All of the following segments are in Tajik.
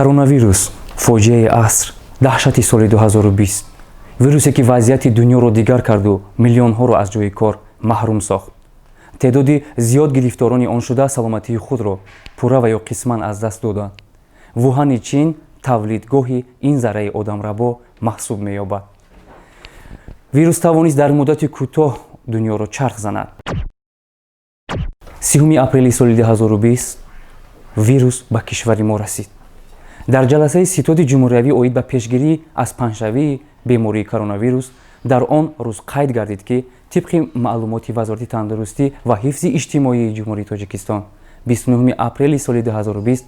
Коронавирус, фоҷиаи аср, даҳшати соли 2020, вирусе, ки вазъияти дунёро дигар карду миллионҳоро аз ҷои кор маҳрум сохт. Теъдоди зиёд гирифторони он шуда, саломатии худро пурра ва ё қисман аз даст доданд. Вуҳани Чин тавлидгоҳи ин зарраи одамрабо маҳсуб меёбад. Вирус тавонист дар муддати кӯтоҳ дунёро чарх занад. 30 апрели соли 2020 вирус ба кишвари мо расид. Дар ҷаласаи Ситоди ҷумҳуриявӣ оид ба пешгирӣ аз паҳншавии бемории коронавирус дар он рӯз қайд гардид, ки тибқи маълумоти Вазорати тандурустӣ ва ҳифзи иҷтимоии Ҷумҳурии Тоҷикистон 29 апрели соли 2020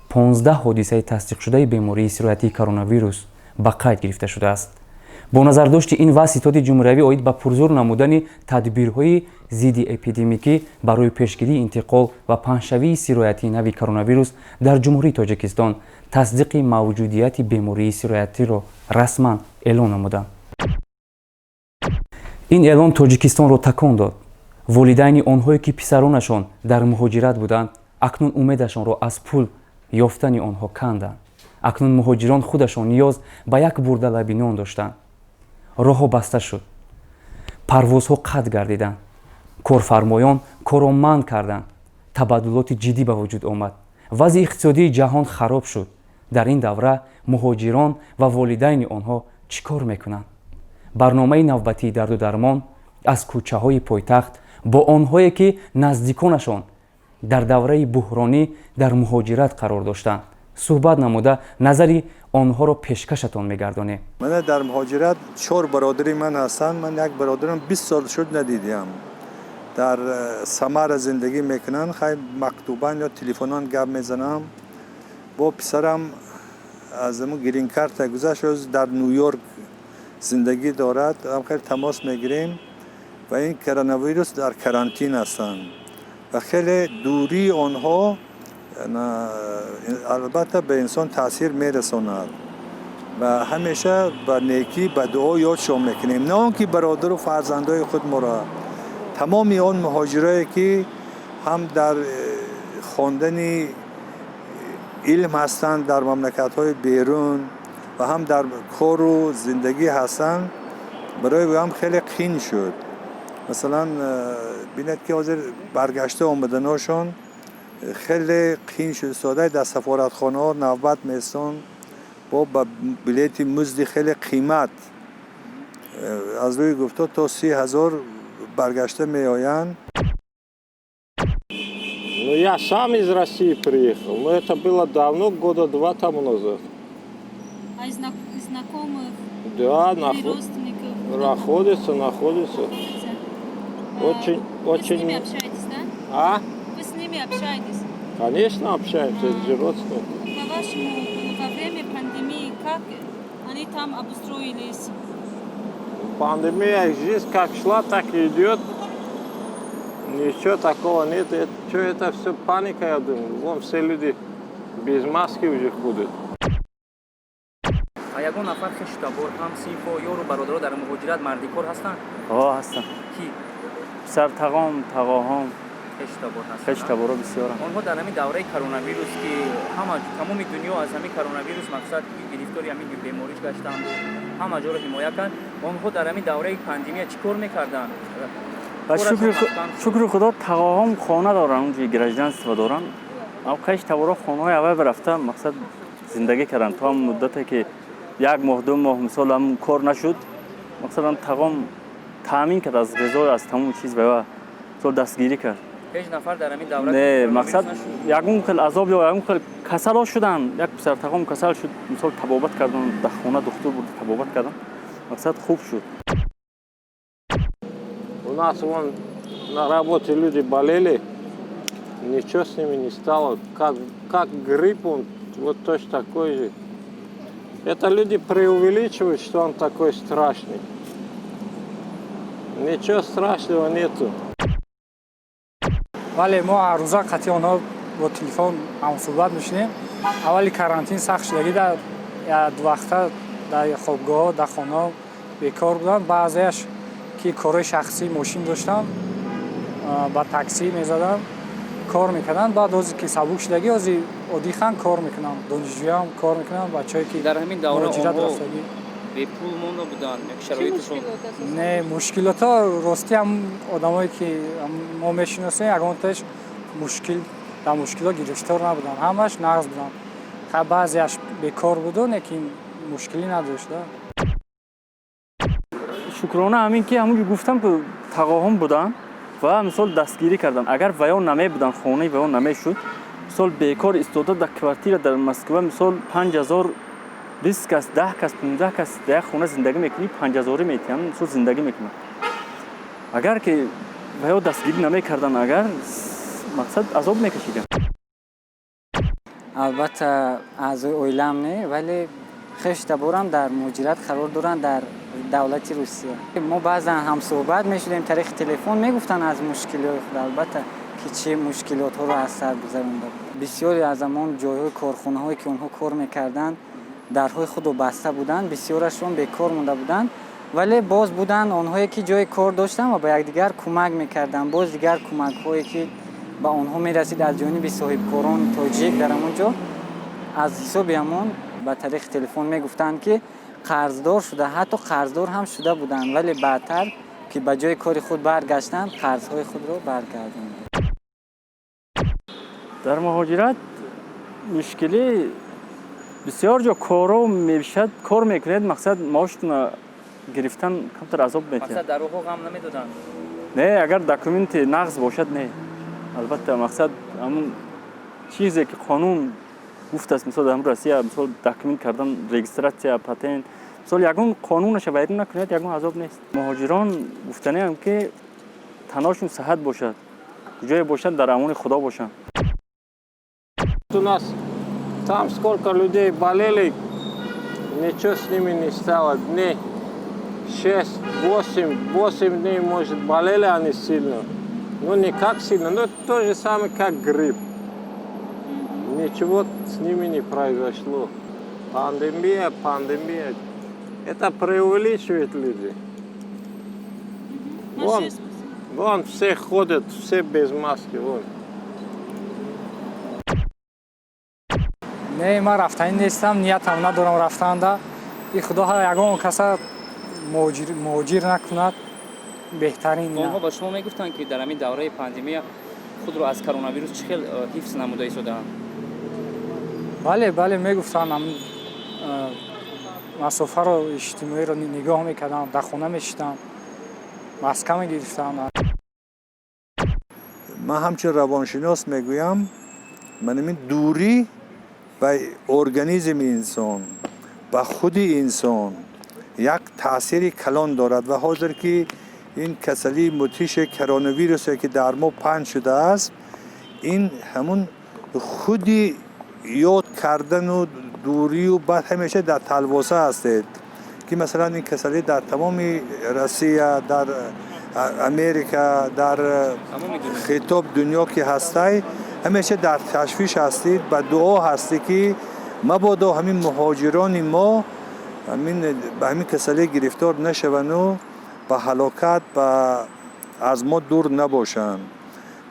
15 ҳодисаи тасдиқшудаи бемории сироятии коронавирус ба қайд гирифта шудааст. Бо назардошти ин вазъ, Ситоди ҷумҳуриявӣ оид ба пурзур намудани тадбирҳои зидди эпидемикӣ барои пешгирии интиқол ва паҳншавии сироятии нави коронавирус дар Ҷумҳурии Тоҷикистон тасдиқи мавҷудияти бемории сироятиро расман эълон намуданд. Ин эълон Тоҷикистонро такон дод. Волидайни онҳое, ки писаронашон дар муҳоҷират буданд, акнун умедашонро аз пул ёфтани онҳо канданд. Акнун муҳоҷирон худашон ниёз ба як бурда лаби нон доштанд. Роҳҳо баста шуд, парвозҳо қатъ гардиданд, корфармоён корро манъ карданд, табаддулоти ҷиддӣ ба вуҷуд омад, вазъи иқтисодии ҷаҳон хароб шуд. Дар ин давра муҳоҷирон ва волидайни онҳо чӣ кор мекунанд? Барномаи навбатии «Дарду дармон» аз кӯчаҳои пойтахт бо онҳое, ки наздиконашон дар давраи буҳронӣ дар муҳоҷират қарор доштанд, суҳбат намуда, назари онҳоро пешкашатон мегардонем. Мана, дар муҳоҷират чор бародари ман ҳастанд. Ман як бародарам 20 сол шуд надидиам. Дар Самара зиндагӣ мекунанд. Хай, мактубан ё телефонан гап мезанам. Бо писарам аз ҳамун грин-карта гузашт, дар Ню-Йорк зиндагӣ дорад, ҳам хеле тамос мегирем. Ва ин коронавирус дар карантин ҳастанд ва хеле дурии онҳо албатта ба инсон таъсир мерасонад ва ҳамеша ба некӣ, ба дуо ёдшон мекунем, на он ки бародару фарзандои худ моро, тамоми он муҳоҷирое, ки ҳам дар хондани илм ҳастанд дар мамлакатҳои берун ва ҳам дар кору зиндагӣ ҳастанд, барои ҳам хеле қин шуд. Масалан, бинед, ки ҳозир баргашта омаданошон хеле қин шуд. Истодаи дар сафоратхонаҳо навбат местон бо ба билети музди хеле қимат, аз рӯи гуфто то 30 000 баргашта меоянд. Ну, я сам из России приехал, но это было давно, года два тому назад. А из знакомых Да, или родственников? Находится, находится. Находится? А Очень, вы очень. с ними общаетесь, да? А? Вы с ними общаетесь? Конечно, общаемся, это же родственники. По-вашему, во время пандемии как они там обустроились? Пандемия здесь как шла, так и идет. Ничего такого нет. Это, что это все паника, я думаю. Вон все люди без маски уже ходят. А ягон нафар хешу табор, ҳамсинфо, ёру бародаро дар муҳоҷират мардикор ҳастанд? Ҳо, ҳастанд. Ки? Писартағом, тағоҳом. Хешу табор ҳастанд? Хешу таборо бисёрам. Онҳо дар ҳамин давраи коронавирус, ки ҳама тамоми дунё аз ҳамин коронавирус, мақсад, гирифтори ҳамин бемориш гаштанду ҳама ҷоро ҳимоя кард, онҳо дар ҳамин давраи пандемия чӣ кор мекарданд? Ва Корашон маҳкам шуд. Шукри Худо, тағоҳом хона доранд, унҷи гражданство доранд. Хешу таборо хонаҳои аввал рафта, мақсад, зиндагӣ карданд то ҳам муддате, ки як моҳ, 2 моҳ, мисол, ҳам кор нашуд. Мақсад, ҳам тағом таъмин кард аз ғизо, аз тамоми чиз ба мисол дастгирӣ кард. Ҳеҷ нафар дар ҳамин давра Не, коронавирус мақсад, нашуд? Ягон хел азоб ё ягон хел касало шуданд. Як писартағом касал шуд, мисол, табобат кардан, дар хона духтур бурд, табобат кардан, мақсад, хуб шуд. У нас вон на работе люди болели, ничего с ними не стало. Как грипп он, вот точно такой же. Это люди преувеличивают, что он такой страшный. Ничего страшного нету. Вале мо ҳаррӯза қатъи онҳо бо телефон ҳамсӯҳбат мешунем. Аввали карантин сахт шудагӣ дар вақта дар хобгоҳҳо, дар хонаҳо бекор буданд. Баъзеяш, ки корҳои шахсӣ, мошин доштанд, ба таксӣ мезаданд, кор мекарданд. Баъд ҳозир ки сабук шудагӣ, ҳозир Оддӣ ҳам кор мекунанд, донишҷӯям кор мекунанд, бачаҳое ки Дар ҳамин давра муҳоҷират онҳо рафтагӣ. бепул монда буданд як Чӣ шароиташон? Мушкилот асосан? Не, мушкилотҳо ростӣ ҳам одамое ки мо мешиносем, ягонташ мушкил дар мушкилот гирифтор набуданд, ҳамаш нағз буданд. Ха, баъзеаш бекор буду, лекин мушкилӣ надошт да. Шукрона ҳамин ки ҳамунҷо гуфтам, ки тағоҳум буданд ва мисол дастгирӣ карданд. Агар ваё намебуданд, хонаи ваё намешуд, мисол бекор истода дар квартира дар Москва, мисол 5000, 20 кас, 10 кас, 15 кас дар як хона зиндагӣ мекунӣ, 5000-ӣ метиҳанд, мисол зиндагӣ мекунанд. Агар ки ваё дастгирӣ намекарданд, агар мақсад азоб мекашидем. Албатта, аъзои оилаам не, вале хештаборам дар муҳоҷират қарор доранд дар давлати Русия. Мо баъзан ҳамсӯҳбат мешудем тариқи телефон, мегуфтанд аз мушкилиҳои худ, албатта, ки чӣ мушкилотҳоро аз сар гузаронда буд. Бисёре аз ҳамон ҷойҳои корхонаҳое, ки онҳо кор мекарданд, дарҳои худро баста буданд, бисёрашон бекор монда буданд, вале боз буданд онҳое, ки ҷои кор доштанд ва ба якдигар кӯмак мекарданд. Боз дигар кӯмакҳое, ки ба онҳо мерасид аз ҷониби соҳибкорони тоҷик дар ҳамон ҷо, аз ҳисоби ҳамон ба тариқи телефон мегуфтанд, ки қарздор шуда, ҳатто қарздор ҳам шуда буданд, вале баъдтар, ки ба ҷои кори худ баргаштанд, қарзҳои худро баргардонданд. Дар муҳоҷират мушкилӣ бисёр ҷо коро мешад, кор мекунед, мақсад маоштона гирифтан камтар азоб метиҳад. Мақсад дар роҳҳо ғам намедоданд? Не, агар документи нағз бошад, не, албатта. Мақсад ҳамун чизе ки қонун гуфтааст, мисол дар Россия, мисол документ кардан, регистрация, патент, мисол ягон қонунаша вайрон накунед, ягон азоб нест. Муҳоҷирон гуфтаниам, ки таношон саҳат бошад, куҷое бошанд, дар амони Худо бошанд. У нас там сколько людей болели, ничего с ними не стало. Дней 6, 8, 8 дней, может, болели они сильно. Ну, не как сильно, но то же самое, как грипп. Ничего с ними не произошло. Пандемия, пандемия. Это преувеличивают люди. Вон, Большое спасибо. Вон все ходят, все без маски, вон. Не, ман рафтанӣ нестам, ниятам надорам рафтанда. И Худо ягон каса муҳоҷир накунад, беҳтарин. Онҳо ба шумо мегуфтанд, ки дар ҳамин давраи пандемия худро аз коронавирус чӣ хел ҳифз намуда истодаанд? Бале, мегуфтанд, масофаро иҷтимоиро нигоҳ мекарданд, дар хона мешиданд, маска мегирифтанд. Ман ҳамчун равоншинос мегӯям, ман ҳамин дурӣ ба организми инсон, ба худи инсон як таъсири калон дорад. Ва ҳозир ки ин касалии мудҳиши коронавирусе, ки дар мо паҳн шудааст, ин ҳамун худи ёд кардану дурию баъд ҳамеша дар талвоса ҳастед, ки масалан ин касалӣ дар тамоми Россия, дар Америка, дар хитоб дунё ки ҳастай, ҳамеша дар ташвиш ҳастед, ба дуо ҳастӣ, ки мабодо ҳамин муҳоҷирони мо ҳамин ба ҳамин касалӣ гирифтор нашавану ба ҳалокат ба аз мо дур набошанд.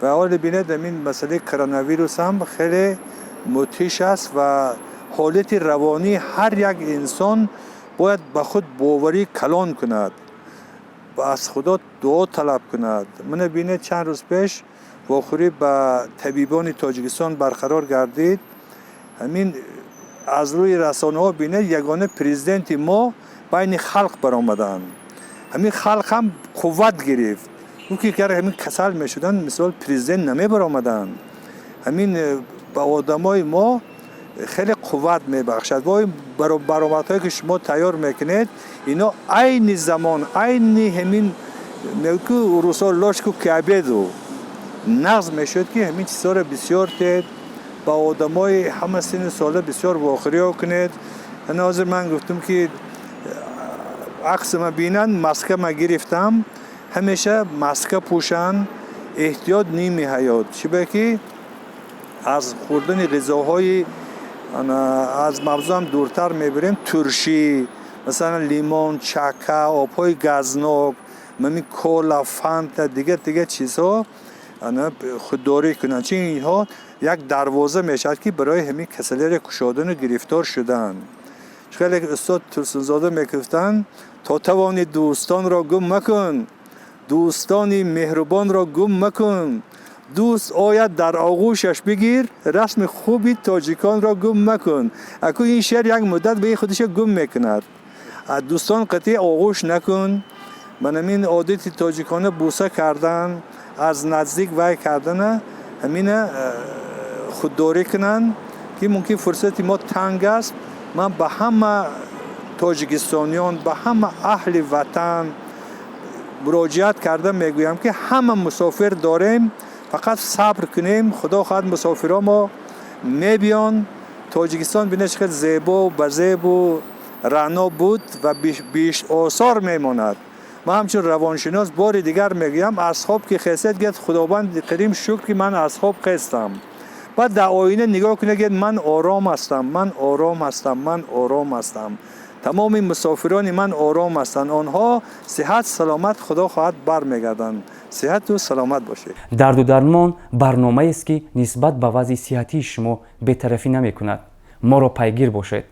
Ва ҳоле бинед, ҳамин масъалаи коронавирус ҳам хеле мудҳиш аст ва ҳолати равонии ҳар як инсон бояд ба худ боварӣ калон кунад ва аз Худо дуо талаб кунад. Мана бинед, чанд рӯз пеш вохӯрӣ ба табибони Тоҷикистон барқарор гардид. Ҳамин аз рӯи расонаҳо бинед, ягона президенти мо байни халқ баромаданд. Ҳамин халқ ҳам қувват гирифт. Гуфт, ки агар ҳамин касал мешуданд, мисол президент намебаромаданд. Ҳамин ба одамои мо хеле қувват мебахшад. Во баромадҳое, ки шумо тайёр мекунед, ино айни замон, айни ҳамин мегӯ русо ложку к обеду нағз мешуд, ки ҳамин чизҳоро бисёр тед, ба одамои ҳама синну сола бисёр вохӯриҳо кунед. Ана ҳозир ман гуфтам, ки аксама бинанд, маскама гирифтам, ҳамеша маска пӯшанд. Эҳтиёт ними ҳаёт. Чиба ки аз хӯрдани ғизоҳои, аз мавзӯам дуртар мебарем, туршӣ, масалан лимон, чака, обҳои газнок, мами кола, фанта, дигар дигар чизҳо. Худдорӣ кунанд, чун инҳо як дарвоза мешавад, ки барои ҳамин касалиро кушодану гирифтор шудан. Хеле устод Турсунзода мегуфтанд: то тавонӣ, дӯстонро гум макун, дӯстони меҳрубонро гум макун, дӯст ояд, дар оғӯшаш бигир, расми хуби тоҷиконро гум макун. Аку ин шеър як муддат ба худиша гум мекунад. Дӯстон қатъи оғӯш накун, манамин одати тоҷикона, бӯса кардан, аз наздик вай кардана, ҳамина худдорӣ кунанд, ки мумкин фурсати мо танг аст. Ман ба ҳама тоҷикистониён, ба ҳама аҳли ватан муроҷиат карда мегӯям, ки ҳама мусофир дорем, фақат сабр кунем. Худо хоҳад, мусофиро мо мебиён. Тоҷикистон бинед, чӣ қадр зебо, ба зебу раъно буд ва беш осор мемонад. Ман ҳамчун равоншинос бори дигар мегӯям: аз хоб ки хестед, гӯяд: «Худованди карим, шукр, ки ман аз хоб хестам». Баъд дар оина нигоҳ кунед, гӯяд: «Ман ором ҳастам, ман ором ҳастам, ман ором ҳастам, тамоми мусофирони ман ором ҳастанд, онҳо сиҳат саломат, худо хоҳад, бармегарданд». Сиҳату саломат бошед. Дарду дармон барномаест, ки нисбат ба вазъи сиҳатии шумо бетарафӣ намекунад. Моро пайгир бошед.